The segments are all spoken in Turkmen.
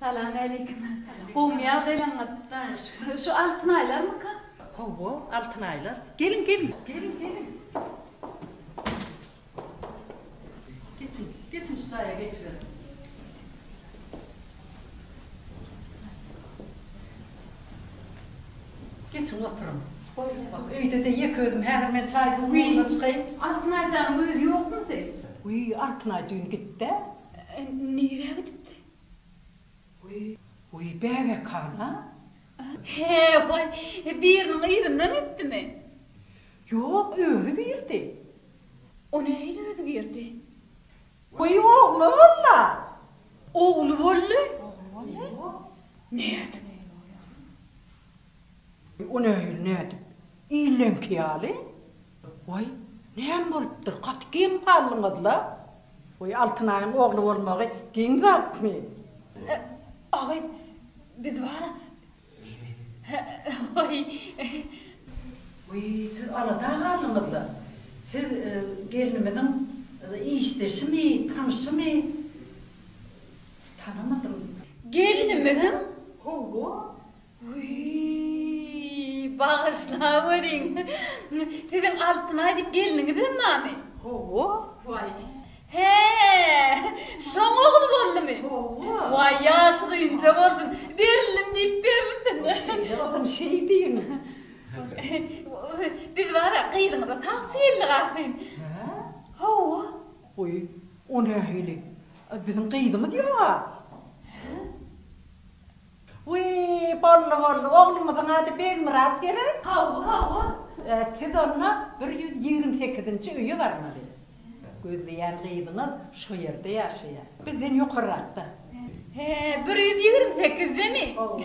Salam-äleýkim. Gowumy ýagdaýlaryňyz? Şu Altynaýlarmyka? Hawa, Altynaýlar. Geliň, geliň. Geliň, geliň. Geçiň, geçiň şu jaýa geçiberiň. Geçiň oturyň. Wah, öýde-de ýeke özüm. Häzir men çaý-suwuň ugruna çykaýyn. Altynaý janyň özi ýokmudy? Wiý, Altynaý düýn gitd-ä. Nirä gidipdi? Wiý, wiý, bäbekhana. He, waý, biriniň yzyndan gitdimi? Ýok, özi girdi. O nähili özi girdi? Wiý, ogly boldy-a. Ogly boldy? Ogly boldy. Nädip? O nähili nädip? Illeňki ýaly. Waý, näme bolupdyr, gaty geň galdyňyz-la? Waý, Altynaýyň ogly bolmagy geň zatmy? Agy, biz bar-a, waý. Waý, siz alada galdyňyz-la. Siz gelnimiziň işdeşimi, tanşymy? Tanamadym. Gelnimiziň? Hawa. Wiý, bagyşlaweriň. Siziň Altynaý diýip gelniňizem barmy? Hawa. Waý. Hä, şoň ogly boldumy? Hawa. Waý, ýaşy gynja boldum. Berildim diýip berilsin. Şeýle bolsun, şeý diýiň. Biz bar-a, gyzyňyza tagçy geldik ahyryn. Hä? Hawa. Goý, o nähili? Biziň gyzymyz ýog-a. Hä? Wiý, boldy, boldy. Ogluňyzyň ady Begmyrat gerek? Hawa, hawa. Siz onda 128-nji öýe barmaly. Gözleýän gyzyňyz şo ýerde ýaşaýar. Bizden ýokarrakda. He, 128-demi? Hawa.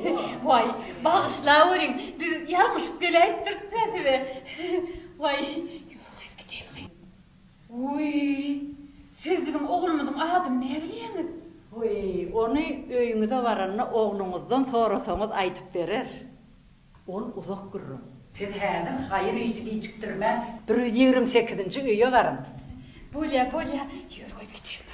Waý, bagyşlaweriň, biz ýalňyşyp geläýipdiris-dä size. Waý, ýör, gidelim. Wiý, siz biziň oglumyzyň adyny näbilýäňiz? Wiý, ony öýüňize baranda ogluňyzdan sorasaňyz aýdyp berer. Ol uzak gürrüň. Siz häzir haýyr işi gijikdirmän, 128-nji öýe baryň. Bolýa, bolýa, ýör goý gidelim.